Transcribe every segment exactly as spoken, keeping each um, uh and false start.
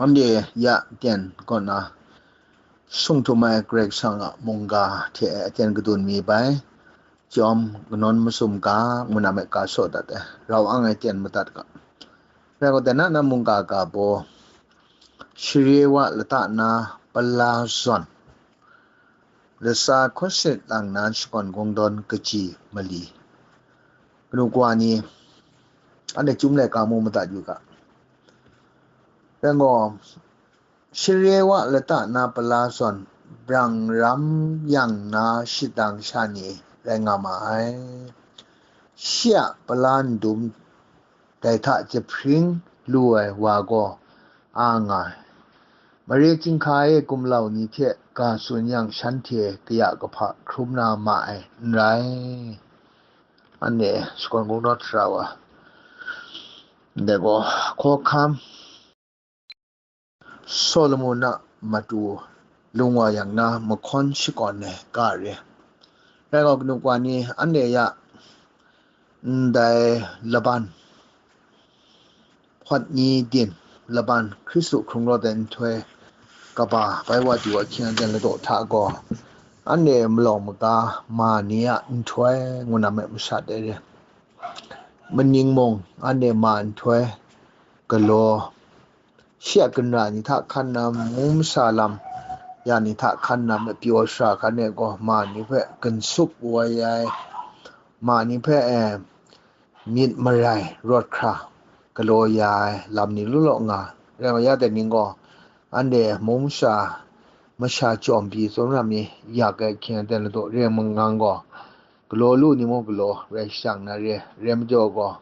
Anhte ya ten kaw na sung htum ai Karai Kasang a mungga hte aten kadun mi bai, chyawm kanawn masum ga, ngu na me ga saw dat ai, rau ang ai ten madat ga. Rai gaw, dai na na mungga ga baw, share wa lata na pala zawn, lasa hkawsit lang na shakawn kungdawn kaji mali, kanu kawa ni, anhte chyum laika mu madat yu ga. Rai gaw, share wa lata na pala zawn, brang ram yang na shadang sha ni rai nga ma ai. Shi a pala ndum dai hta jahpring lu ai wa gaw a nga ai. Mare chyinghka e gumlau ni hte ga tsun yang, shanhte kaya kahpa hkrum na ma ai n rai. Anhte shakawn kungdawn sara wa, ndai gaw, hkawhkam Solomon a matu lung wa yang na mahkawn shakawn ai ga re. Rai gaw, kanu kawa ni, anhte ya ndai laban, hpawt ni din laban, Hkristu hkrung rawt ai nhtoi kaba bai wa du ahkying aten ladaw hta gaw, anhte malawng maga ma ni a nhtoi ngu na me masat ai re. Maning mung anhte ma nhtoi galaw, shi a ginra ni hta hkan na, mu masa lam ya ni hta hkan na, mapyaw sara hkan e gaw ma ni hpe ginsup woi ai, ma ni hpe, eh, myit marai rawt hkra galaw ya ai lam ni law law nga. Rai nga, ya dai ning gaw, anhte mu masha, masha chyawm pyi tsun ra mi yak ai ahkying aten ladaw re ai mangang gaw, galaw lu ni mung galaw rai shang na re, rai majaw gaw,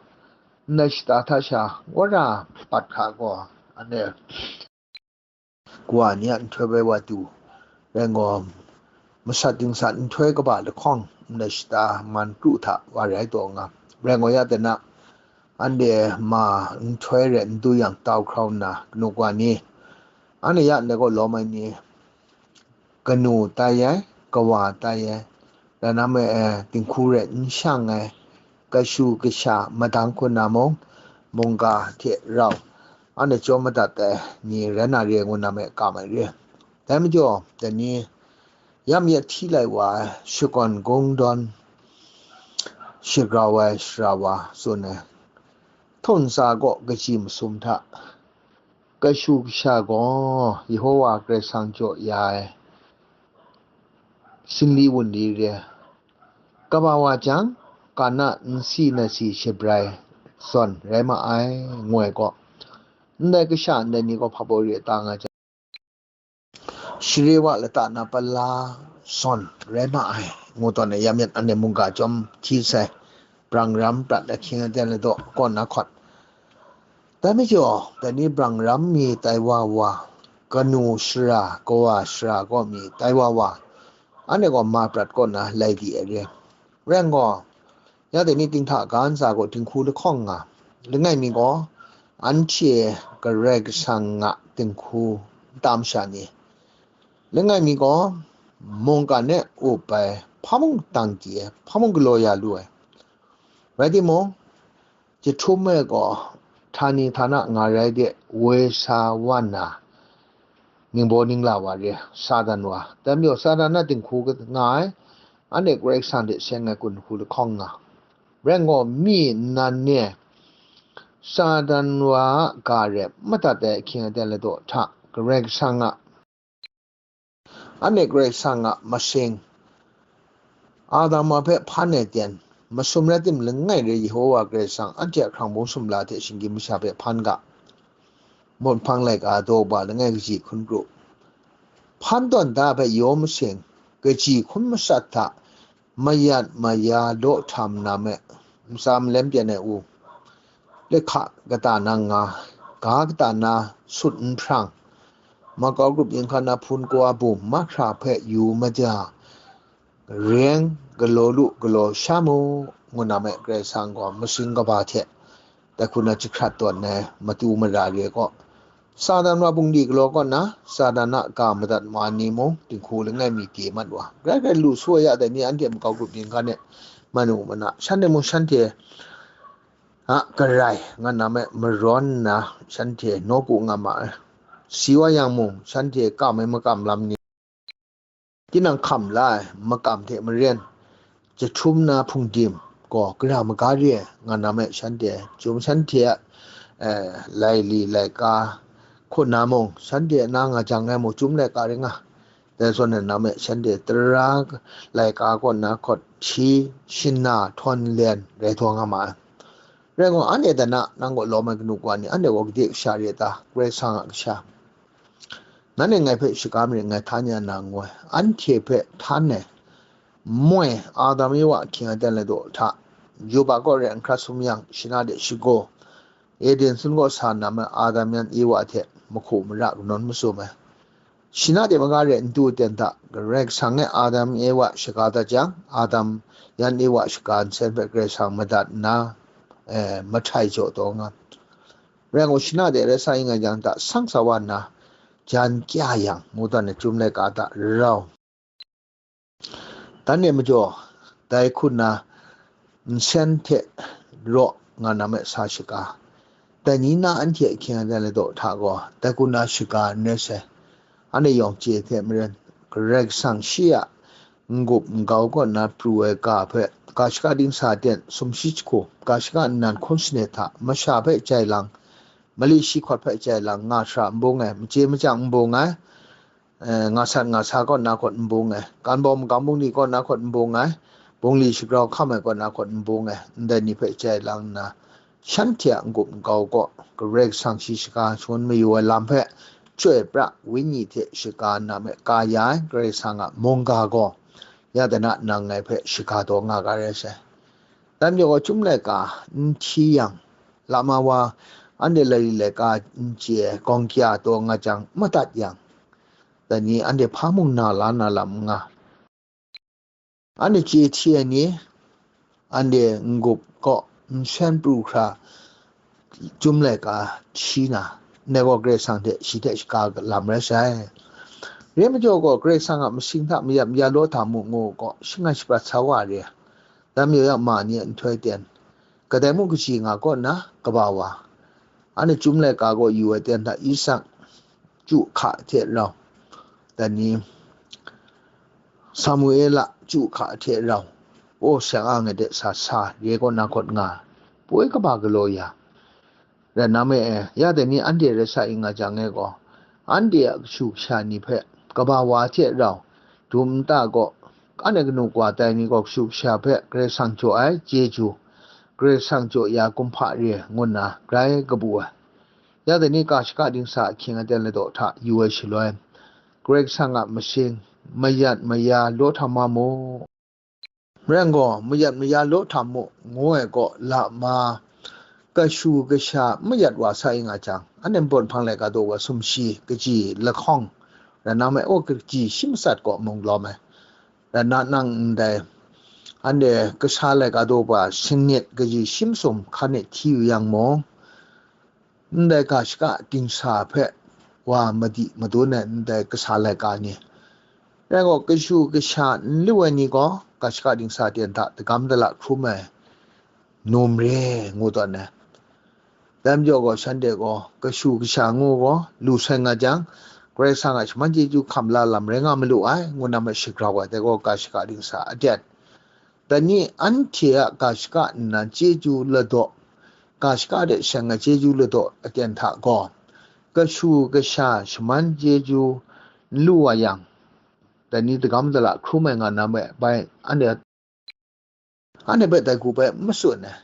ndai shata hta sha wora pat hka gaw, anhte kawa ni a nhtoi bai wa du, rai gaw, masat dingsat nhtoi kaba lahkawng ndai shata man kru hta wa rai taw nga. Rai gaw, ya dai na, anhte ma nhtoi rai n du yang tau hkrau nna, kanu kawa ni, anhte ya ndai gaw lawm ai ni, kanu tai ai, kawa tai ai, rai na me, eh, dinghku rai n shang ai, kashu kasha madang hku na mung, mungga hte rau, anhte chyawm madat ai ni rai na re ngu na me kam ai re. Dai majaw, dai ni yam yet hti lai wa ai, shakawn kungdawn shagrau ai sara wa tsun ai, htawn ntsa kaw kaji masum hta, kashu kasha gaw Yehowa Karai Kasang jaw ya ai singli wunli re, kaba wa jang, kana nsi nasi shabrai zawn rai ma ai, ngu ai gaw, ndai kasha ndai ni gaw hpa baw re ta nga jang, share wa lata na pala zawn rai ma ai, ngu tawn ai, yam yet anhte mungga chyawm hti sai, brang ram prat ahkying aten ladaw kaw na hkawt. Dai majaw, dai ni brang ram mi tai wa wa, kanu sara, kawa sara kaw mi tai wa wa, anhte gaw ma prat kaw na lai di ai re. Rai gaw, ya dai ni dinghta ga ntsa gaw dinghku lahkawng nga, langai mi gaw, anhte Karai Kasang a dinghku nta masha ni, langai mi gaw, mungkan e up ai, hpa mung dang di ai, hpa mung galaw ya lu ai. Rai timung, jahtum e gaw, htani htana nga rai de, woi sa wa nna, ningbaw ningla wa re, Satan wa. Dai majaw, Satan a dinghku nga ai, anhte Karai Kasang hte seng ai dinghku lahkawng nga. Rai gaw, mi nnan ni, Satan wa a ga rai madat ai ahkying aten ladaw hta, Karai Kasang a, anhte Karai Kasang a masing, Adam wa hpe hpan ai ten, masum rai tim langai re, Yehowa Karai Kasang anhte a hkrang bung sumla hte shinggyim masha hpe hpan ga. Mut hpang laika daw ba langai kaji hkun kru, hpan tawn da hpe yaw masing, kaji hkun masat hta mayat maya law htam na me, ntsa malem pyan ai u, lehka kata na nga, ga kata na sut n hprang, makau grup yinghkan na hpun kawa bum mahkra hpe yu maja, reng galaw lu galaw sha mu, ngu na me, Karai Kasang gaw masing kaba hte dai hku na jahkrat tawn ai matu mara re gaw, Satan wa bungli galaw kaw na, Satan a ga madat ma ni mung dinghku langai mi de mat wa, grai grai lu su ai ya dai ni, anhte makau grup yinghkan e manu mana, shanhte mung shanhte a garai nga na me marawn nna, shanhte nawku nga ma ai. si wa yang mung, shanhte kam ai makam lam ni, tinang hkam la ai makam hte maren, jahtum na hpungdim gaw gara maga re ai nga na me, shanhte chyum shanhte a, eh, laili laika hku na mung, shanhte na nga jang ai mung, chyum laika rai nga. Dai zawn na me, shanhte tara laika kaw na hkawt hti, shana htawn len rai taw nga ma ai. Rai ngu, anhte dan a, nang gaw lawm ai kanu kawa ni, anhte gaw gade kasha re ta? Karai Kasang a kasha. Nanhte ngai hpe shaga marit, ngai htan ya na ngu ai. Anhte hpe htan ai, moi, Adam Ewa ahkying aten ladaw hta, Juba kaw re ai nhkra sumyang, shana de shagaw, Eden sun kaw sa na me Adam yan Ewa hte mahku mara kanawn masum ai. Shana de maga re ai ntu aten hta, Karai Kasang e Adam Ewa shaga dat jang, Adam yan Ewa shaga nsen hpe Karai Kasang madat nna, eh, mahtai jaw taw nga. Rai ngu, shana de rai sa ing nga jang, hta sang sa wa nna, jan kya yang, ngu dan ai chyum laika hta rau. Dan e majaw, dai hku nna nsen hte raw nga na me sa shaga. Dai ni na anhte ahkying aten ladaw hta gaw, dai hku nna shaga n rai sai. Anhte yawng chye hte maren, Karai Kasang shi a n-gup n-gau kaw nna pru ai ga hpe, ga shaka dingsa aten sumshi jahku, ga shaka nnan hkun sanit hta masha hpe jai lang, mali shi hkawt hpe jai lang, nga shara n bung ai, machye machyang n bung ai, eh, nga sat nga sa kaw na hkawt n bung ai, kan bawng magam bungli kaw na hkawt n bung ai, bungli shagrau hkam ai kaw na hkawt n bung ai, ndai ni hpe jai lang nna, shanhte a n-gup n-gau kaw Karai Kasang shi shaga shangun mayu ai lam hpe chyoi pra, Wenyi hte shaga nna me ka ya ai Karai Kasang a mungga gaw, ya dana nang ngai hpe shaga taw nga ga rai sai. Dan majaw gaw, chyum laika n hti yang, lama wa anhte laili laika n chye ai gawng kya taw nga jang madat yang, dai ni anhte hpa mung na la na lam n nga. Anhte chye hti ai ni, anhte n-gup kaw nsen pru hkra, chyum laika hti na, ndai gaw Karai Kasang hte shi hte shaga lam rai sai. Re majaw gaw, Karai Kasang a masing hta mayat maya law hta mu ngu gaw, shangai shaprat sa wa re. Dan majaw yang ma ni a nhtoi ten, kadai mung kaji nga kaw nna kaba wa, anhte chyum laika gaw yu ai ten hta Isak chyu hka hte rau, dan ni Samuela chyu hka hte rau, o, seng ang ai de sa sa, re kaw na hkawt nga, poi kaba galaw ya. Rai na me e, ya dai ni anhte rai sa ing nga jang e gaw, anhte a kashu kasha ni hpe kaba wa hte rau, dum nta gaw, anhte kanu kawa tai ni gaw kashu kasha hpe Karai Kasang jaw ai chyeju, Karai Kasang jaw ya kumhpa re ngu nna grai kabu ai. Ya dai ni ga shaka dingsa ahkying aten ladaw hta yu ai shaloi, Karai Kasang a masing mayat maya law htam wa mu. Rai gaw, mayat maya law htam mu, ngu ai gaw, lama kashu kasha mayat wa sa ing nga jang, anhte npawt hpang laika daw wa sumshi kaji lahkawng, rai na me, o, kaji shi matsat gaw mung lawm ai. Rai na nang ndai, anhte kasha laika daw wa sanit kaji shi masum hkan e hti yu yang mung, ndai ga shaka dingsa hpe wa madi madun ai ndai kasa laika ni, rai gaw, kashu kasha n lu ai ni gaw, ga shaka dingsa ten hta dagam dala hkrum ai, num re, ngu tawn ai. Dai majaw gaw, shanhte gaw kashu kasha ngu gaw, lu sai nga jang, Karai Kasang a shaman chyeju hkam la lam rai nga malu ai, ngu na ma shagrau ai, dai gaw ga shaka dingsa aten. Dai ni anhte a ga shaka nnan chyeju ladaw, ga shaka de shang ai chyeju ladaw aten hta gaw, kashu kasha shaman chyeju n lu wa yang, dai ni dagam dala hkrum ai nga na me bai, anhte, anhte hpe dai hku bai n matsun ai.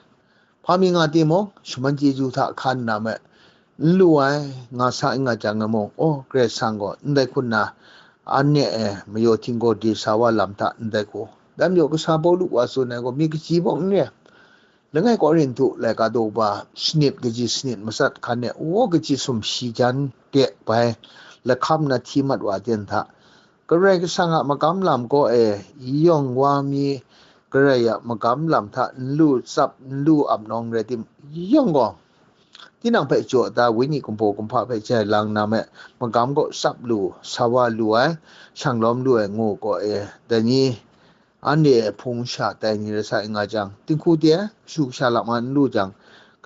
Hpa mi nga timung, shaman chyeju hta hkan nna me, n lu ai, nga sa n nga jang ai mung, o, Karai Kasang gaw ndai hku nna, anhte e mayaw htinggaw de sa wa lam hta ndai hku. Dai majaw, kasa Pawlu wa tsun ai gaw, myit kaji bawng n re ai. Langai Korinhtu laika daw wa sanit kaji sanit matsat hkan e, wo kaji sumshi jan de bai lahkam na hti mat wa ten hta, Karai Kasang a magam lam kaw e, yawng wa mi Karai a magam lam hta n lu tsap, n lu ap nawng rai tim, yawng gaw, tinang hpe jaw da, Wenyi kumhpaw kumhpa hpe jai lang na me, magam kaw tsap lu, sa wa lu ai, shang lawm lu ai ngu kaw e, dai ni, anhte hpung sha tai ni rai sa ing nga jang, dinghku de ai, kashu kasha lama n lu jang,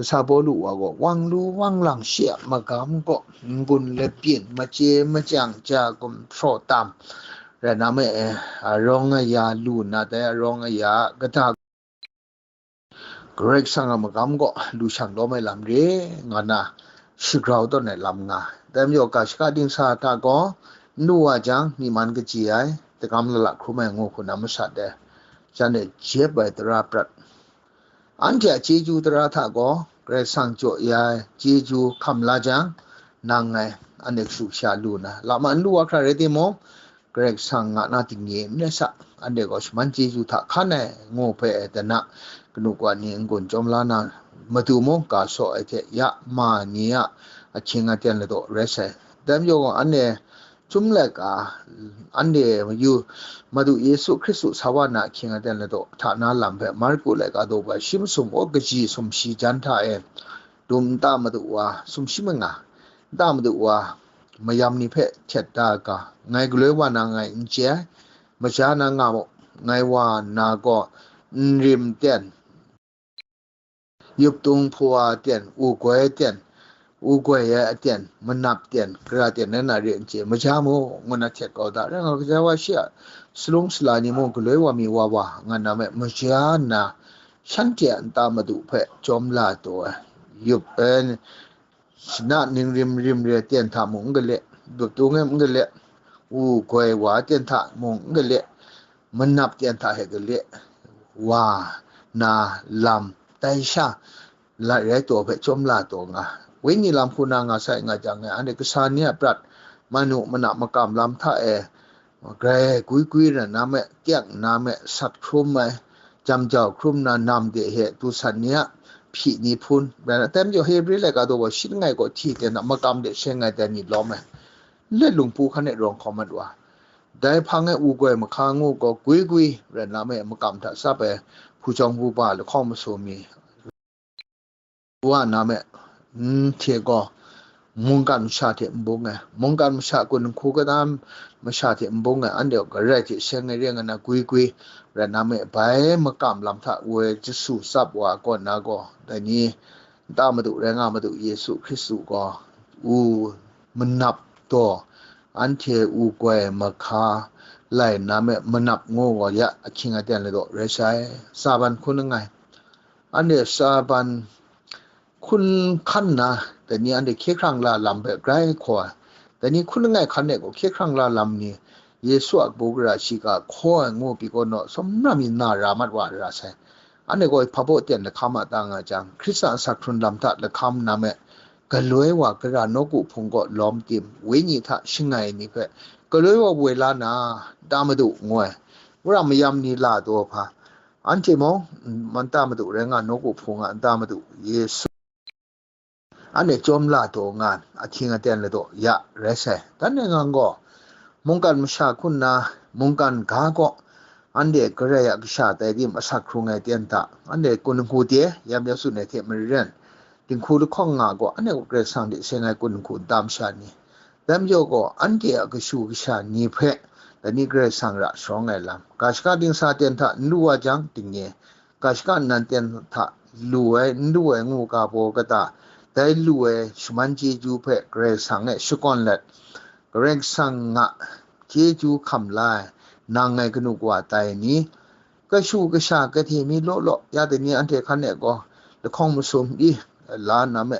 Kasa Pawlu wa gaw wang lu wang lang shi a magam gaw n-gun labyin, machye machyang, ja gumhpraw tam, rai na me, eh, arawng aya lu na dai arawng aya kata Karai Kasang a magam gaw lu shang lawm ai lam re nga na shagrau tawn ai lam nga. Dai majaw ga shaka dingsa hta gaw n lu wa jang, myi man kaji ai, dagam lalak hkrum ai ngu hku na masat ai, shanhte jep ai tara prat. Anhte a chyeju tara hta gaw Karai Kasang jaw ya ai chyeju hkam la jang, nang ngai anhte kashu kasha lu na, lama n lu wa hkra rai timung, Karai Kasang nga na tingye n rai sa, anhte gaw shaman chyeju hta hkan ai ngu hpe ai dana, kanu kawa ni n-gun chyawm la na matu mung ga saw ai hte ya ma ni a ahkying aten ladaw rai sai. Dai majaw gaw anhte Chyum laika, anhte yu, Madu Yesu Hkristu sa wa na ahkying aten ladaw hta na lam hpe Marku laika daw ba shi masum, aw kaji sumshi jan hta e, dum nta madu wa sumshi manga, nta madu wa mayam ni hpe htet da ga, ngai galoi wa na ngai n chye ai, maja na nga mu, ngai wa na gaw nrim ten, yup tung hpawa ten, u goi ten, u goi ai aten, manap ten, gara ten rai na re n chye, maja mu, ngu na htet kau da. Rai nga, gaja wa shi a salung sala ni mung galoi wa mi wa wa nga na me, maja nna shanhte a nta madu hpe chyawm la taw ai, yup, eh, shana ningrim rim re ten hta mung n gale, yup tung e n gale, u goi wa ten hta mung n gale, manap ten hta he gale, wa na lam tai sha, la rai taw hpe chyawm la taw nga. Wenyi lam hku na nga sai nga jang, ngai anhte kasa ni a prat, manu mana makam lam hta e, grai gwi gwi rai na me, kyak na me, sat hkrum ai, jam jau hkrum na nam de he, du san ni a hpyi ni hpun, rai na, tem jaw Hebri laika daw wa shi langai gaw hti ten a makam de seng ai dai ni lawm ai, let lungpu hkan e rawng hkawm mat wa. Dai hpang e u goi mahka ngu gaw gwi gwi rai na me, makam hta tsap ai hpujawng buba lahkawng masum mi, wa na me, n hte gaw mungkan masha hte n bung ai, mungkan masha kun nhku kadam masha hte n bung ai, anhte gaw garai hte seng ai re nga na gwi gwi rai na me, bai makam lam hta woi jasu tsap wa kaw na gaw, dai ni, nta madu rai nga Madu Yesu Hkristu gaw u manap taw, anhte u goi mahka lai na me manap ngu gaw ya ahkying aten ladaw rai sai, tsa ban hkun langai. Anhte tsa ban hkun hkan nna, dai ni anhte hkye hkrang la lam hpe grai hkaw ai. Dai ni hkun langai hkan e gaw hkye hkrang la lam ni, Yesu a kabu gara shiga hkaw ai ngu pyi gaw naw, sumram yin na ra mat wa ra sai. Anhte gaw hpa baw ten lahkam a ta nga jang, Hkristu a asak hkrun lam hta lahkam na me, galoi wa gara nawku hpung kaw lawm tim, wenyi hta shangai ni hpe galoi wa woi la na, nta madu ngu ai, wora mayam ni la taw hpa, anhte mung, nta madu rai nga nawku hpung a nta madu Yesu, anhte chyawm la taw nga, ahkying aten ladaw ya rai sai. Dan e ngang gaw, mungkan masha hku nna, mungkan ga kaw, anhte Karai a kasha tai tim asak hkrung ai ten hta, anhte kun nhku de, yam ya tsun ai hte maren, dinghku lahkawng nga gaw, anhte gaw Karai Kasang hte seng ai kun nhku nta masha ni, dai majaw gaw, anhte a kashu kasha ni hpe, dai ni Karai Kasang ra sharawng ai lam, ga shaka dingsa ten hta n lu wa jang, dingnye, ga shaka nnan ten hta lu ai, n lu ai ngu ga baw kata, dai lu ai shaman chyeju hpe Karai Kasang e shakawn let, Karai Kasang a chyeju hkam la ai, nang ngai kanu kawa tai ni, kashu kasha kahte mi law law, ya dai ni anhte hkan e gaw lahkawng masum i la nna me,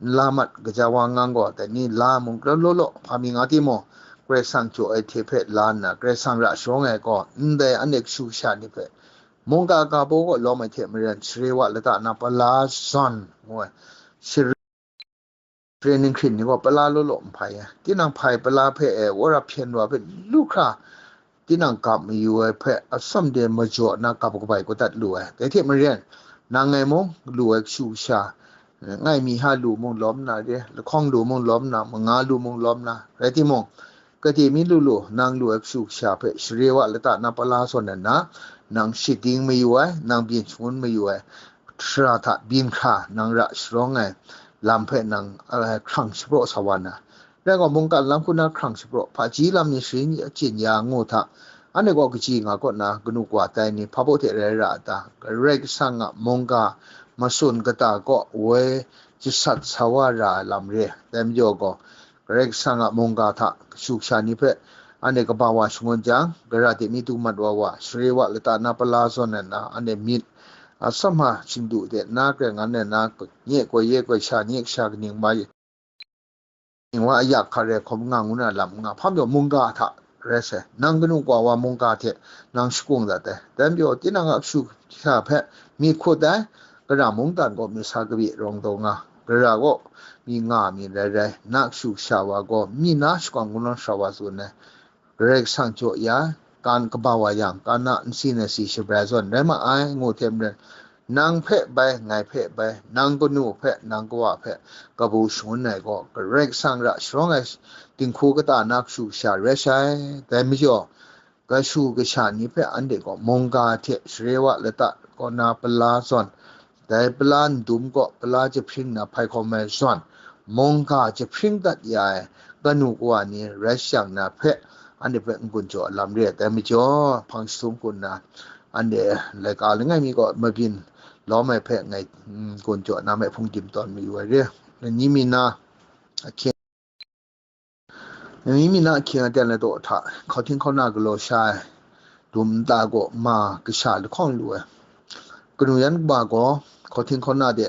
n la mat, gaja wa ngang gaw, dai ni la mung law law, hpa mi nga timung, Karai Kasang jaw ai hte hpe la nna, Karai Kasang ra sharawng ai gaw, ndai anhte kashu kasha ni hpe, mungga ga baw kaw lawm ai hte maren, share wa lata na pala zawn ngu ai, share ninghkring ni gaw pala law law n hpai ai. Tinang hpai pala hpe e wora hpyen wa hpe lu hkra, tinang gap mayu ai hpe atsawm de majaw na gap kabai kau dat lu ai. Dai hte maren, nang ngai mung lu ai kashu kasha, ngai mi ha lu mung lawm na re, lahkawng lu mung lawm na, manga lu mung lawm na, rai timung, kade mi lu lu, nang lu ai kashu kasha hpe share wa lata na pala zawn nna, nang shading mayu ai, nang byin shangun mayu ai, hkra hta byin hkra nang ra sharawng ai lam hpe nang, eh, hkrang shapraw sa wa na, rai gaw, mungkan lam hku na hkrang shapraw, hpaji lam ni sharin chyin ya ngu hta, anhte gaw kaji nga kaw na, kanu kawa tai ni, hpa baw hte rai ra a ta? Karai Kasang a mungga matsun kata kaw woi jasat sa wa ra ai lam re. Dai majaw gaw, Karai Kasang a mungga hta kashu kasha ni hpe anhte kaba wa shangun jang, gara de mi du mat wa wa, share wa lata na pala zawn ai na, anhte myit a samha shingdu de na, krengan ai na, nye koi ye koi sha, nye kasha kaning mai, ning wa a yak hkare hkawm nga ngu na lam n nga, hpa majaw mungga hta rai sai. Nang kanu kawa wa mungga hte nang shakung dat ai. Dai majaw, tinang a kashu kasha hpe mi hkut ai, gara mungdan gaw mi sa kabyi rawng daw nga, gara gaw mi nga mi rai rai, na kashu kasha wa gaw mi na shakawng kungdawn sara wa tsun ai. Karai Kasang jaw ya, kan kaba wa yang, kan a nsi na si shabrai zawn rai ma ai, ngu hte maren, nang hpe bai, ngai hpe bai, nang kanu hpe, nang kawa hpe kabu shangun ai gaw, Karai Kasang ra sharawng ai dinghku kata na kashu kasha rai sai. Dai majaw, kashu kasha ni hpe anhte gaw mungga hte share wa lata kaw na pala zawn, dai pala ndum gaw pala jahpring na hpai hkawm ai zawn, mungga jahpring dat ya ai kanu kawa ni rai shang na hpe, anhte hpe n-gun jaw lam re ai. Dai majaw, hpang jahtum kun na, anhte laika langai mi gaw mabyin lawm ai hpe ngai n-gun jaw na me hpung dim tawn mayu ai re. Ni mi na ahkying, ni mi na ahkying aten ladaw hta, hkauhting hkauna galaw sha ai dum nta gaw ma kasha lahkawng lu ai. Kanu yan kaba gaw hkauhting hkauna de,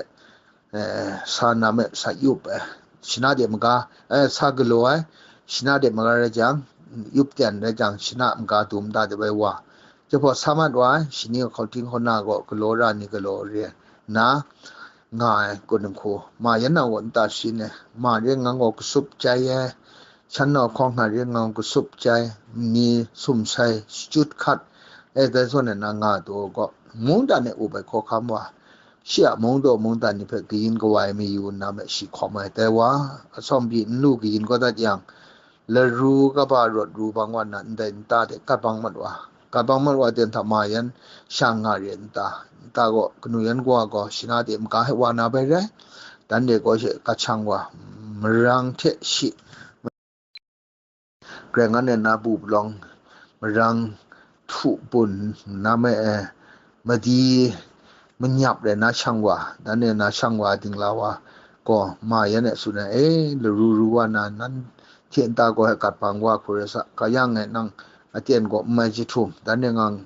eh, sa na me sa yup ai, shana de maga, eh, sa galaw ai, shana de maga rai jang, yup ten rai jang, shana maga dum nta de bai wa. Jahpaw sa mat wa ai, shani hkauhting hkauna gaw galaw ra ni galaw re na nga ai kun dinghku, ma yan na gaw nta shi ne, ma re ngang gaw kasup jai ai, shan nau hkawng nga re ngang gaw kasup jai, ni sum sai, shachyut hkat, e dai zawn ai na nga ai daw gaw, mungdan e up ai hkawhkam wa, shi a mungdaw mungdan ni hpe kayin kawai mayu nna me shi hkawm ai dai wa, atsawm byi n lu kayin kau dat yang, laru kaba rawt ru bang wa nna ndai nta de kat bang mat wa. Kat bang mat wa ten hta ma yan shang nga re nta, nta gaw kanu yan kawa gaw shana de maga hte wa na bai rai, dan de gaw she kat shang wa, marang hte shi, grengan ai na bu palawng, marang htu bun na me e, madi manyap rai na shang wa, dan e na shang wa dingla wa gaw ma yan e tsun ai, e, laru ru wa na, nan hte nta gaw e kat bang wa hku rai sa, ka yang e nang aten gaw n mai jahtum, dan e ngang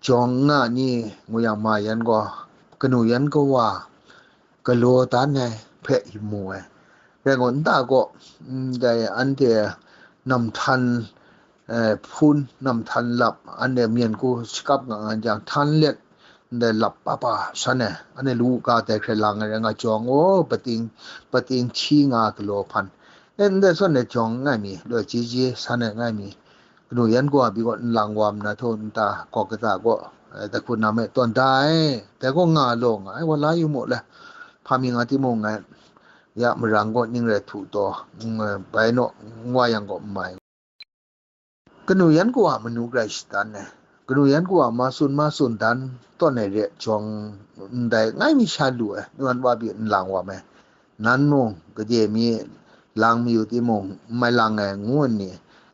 jawng nga ni ngu yang ma yan gaw kanu yan kawa galaw dan ai hpe mu ai. Rai ngut nta gaw, ndai anhte namhtan, eh, hpun, namhtan lap, anhte myen ku shakap nga nga jang, htan let, ndai lap pa pa san ai, anhte lu ga dai hkrai lang ai rai nga jawng, o, pating, pating hti nga galaw hpan. E, ndai zawn e jawng ngai mi, loi chyeje san ai ngai mi, kanu yan kawa pyi gaw nlang wa nna htaw nta, gaw kata gaw, eh, dai hku na me tawn da ai, dai gaw nga law nga ai, wa la yu mu le, hpa mi nga timung ngai, ya marang gaw ning rai htu taw, mm, eh, bai naw, n wa yang gaw n mai. Kanu yan kawa manu grai shadan ai, kanu yan kawa ma tsun ma tsun dan tawn ai re jawng, ndai ngai mi sha lu ai, nu yan wa pyi nlang wa me. Nan mung, gade mi lang mayu timung, n mai lang ai, ngu nni,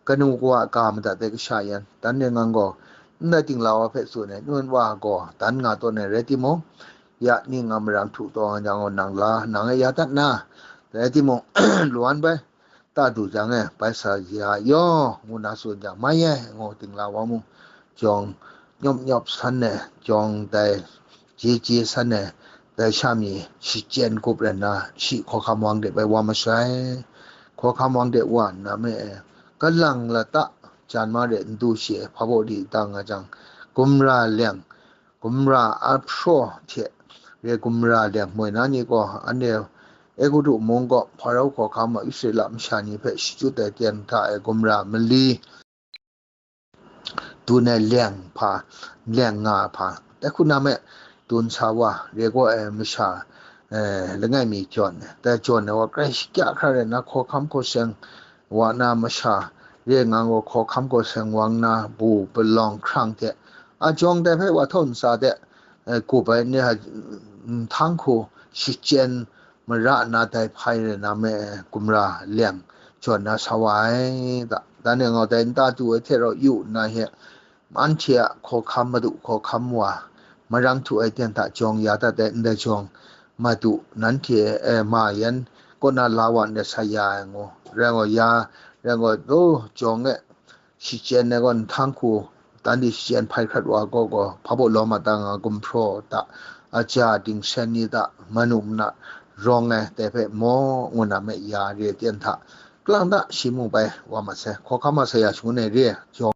kanu kawa ga madat ai kasha yan, dan de ngang gaw, ndai dingla wa hpe tsun ai, nu yan wa gaw, dan nga tawn ai rai timung, ya ning a marang htu taw nga jang gaw, nang la, nang e ya dat na, rai timung, lu an bai, ta du jang e, bai sa ya yaw, ngu na tsun jang, mai e, ngu dingla wa mung, jawng nyawp nyawp san e, jawng dai je je san e, dai sha mi shachyen gup rai nna, shi hkawhkam wang de bai wa masai. Hkawhkam wang de wa nna me e, kalang lata jan ma re n du shi e, hpa baw di tang nga jang, gumra leng, gumra ahpraw hte re gumra leng moi na ni gaw, anhte Egutu mung gaw Hparau hkawhkam a Israela masha ni hpe shachyut ai ten hta e gumra mali, dun ai leng hpa, leng nga ai hpa, dai hku na me, dun sa wa, re gaw ai masha, eh, langai mi jawn, dai jawn ai wa grai shakya hkra rai nna, hkawhkam hkaw seng wa na masha, re ngang gaw hkawhkam hkaw seng wang na, bu palawng hkrang hte, a jawng dai hpe wa htaw ntsa de, eh, gup ai ni a, mm, nhtang hku shachyen mara nna dai hpai rai na me, gumra leng jawn na sa wa ai da. Dan e ngau dai nta du ai hte rau yu nna he, anhte a hkawhkam madu hkawhkam wa, marang htu ai ten hta jawng ya dat ai ndai jawng, Madu, nanhte, eh, ma yan kaw na la wa ndai sa ya ai ngu. Rai ngu ya, rai ngu, do jawng e, shachyen ai gaw, nhtang hku, dan di shachyen hpai hkrat wa gaw gaw, hpa baw lawm a ta nga gumhpraw ta, aja dingsen ni ta, manu mana rawng ai, dai hpe maw, ngu na me ya re ten hta, kalang ta shi mung bai wa ma sai, hkawhkam a sa ya shangun ai re, jawng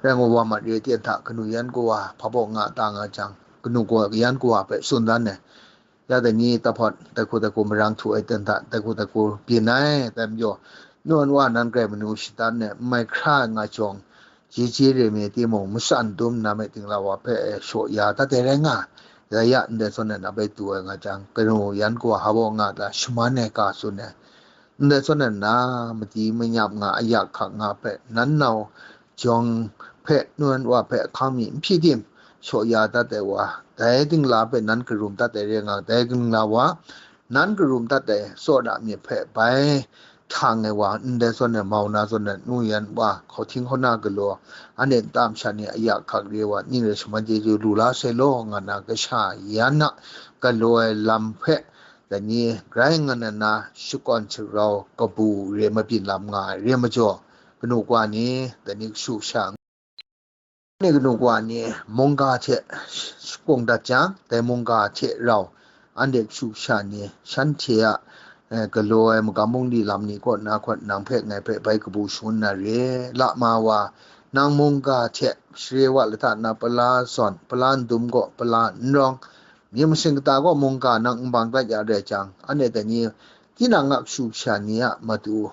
rai ngu wa mat re ten hta, kanu yan kawa hpa baw nga ta nga jang, kanu kawa yan kawa hpe tsun dan ai. Ya dai ni tahpawt, dai hku dai hku marang htu ai ten hta, dai hku dai hku byin ai, dai majaw, nu an wa nan grai manu shadan ai, n mai hkra ai nga jawng, je je re me timung, matsan dum na me ting la wa hpe shaw ya dat ai rai nga, ya ya ndai zawn ai na bai du ai nga jang, kanu yan kawa hpa baw nga ta shaman ai ga tsun ai. Ndai zawn na, madi manyam nga, ayak hkak nga hpe, nan nau jawng hpe, nu an wa hpe ahkang mi n hpyi tim, shaw ya dat ai wa, dai dingla hpe nan karum dat ai re nga, dai dingla wa, nan karum dat ai tsawra myit hpe bai htang ai wa, ndai zawn na, mau na zawn na, nu yan wa, hkauhting hkauna galaw, anhte nta masha ni ayak hkak re wa, ning rai shaman chyeju lu la sai law, nga na kasha yan a galaw ai lam hpe, dai ni grai nga na na shakawn sharau kabu re mabyin lam nga ai re majaw, kanu kawa ni, dai ni kashu kasha ni, kanu kawa ni mungga hte shakung dat jang, dai mungga hte rau anhte kashu kasha ni shanhte a, eh, galaw ai magam bungli lam ni kaw na hkawt nang hpe ngai hpe bai kabu shangun na re, la ma wa, nang mungga hte share wa lata na pala zawn, pala n dum gaw pala n rawng, myit masin kata gaw mungga nang n bang dat ya rai jang, anhte dai ni, tinang a kashu kasha ni a matu,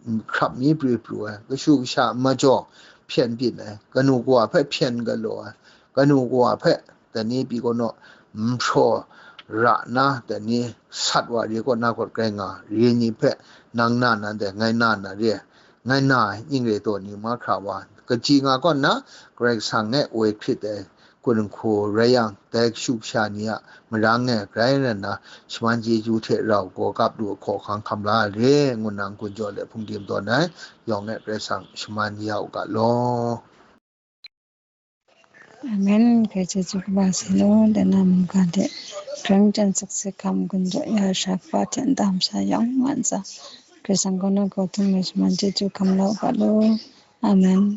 hkrap mi pru pru ai, kashu kasha majaw hpyen byin ai, kanu kawa hpe hpyen galaw ai, kanu kawa hpe dai ni pyi kau naw, n hpraw ra na, dai ni sat wa re kaw na hkawt grai nga, re ni hpe nang na na ndai, ngai na na re, ngai na ai, ning rai taw ni mahkra wa, kaji nga kaw nna, Karai Kasang e woi hkrit ai, kun hku rai yang, dai kashu kasha ni a marang e grai rai nna, shaman chyeju hte rau gaw gap lu hkaw hkang hkam la ai re, ngu nna n-gun jaw let hpung dim tawn ai, yawng e Karai Kasang shaman ya u ga law. Amen. Hkrai chyeju kaba sai law, dai na mungga hte hkrang jan sakse hkam gun jaw ya sha kaba hte nta masha yawng mat sa, Karai Kasang kaw na gaw htum ai shaman chyeju hkam la u ga law. Amen.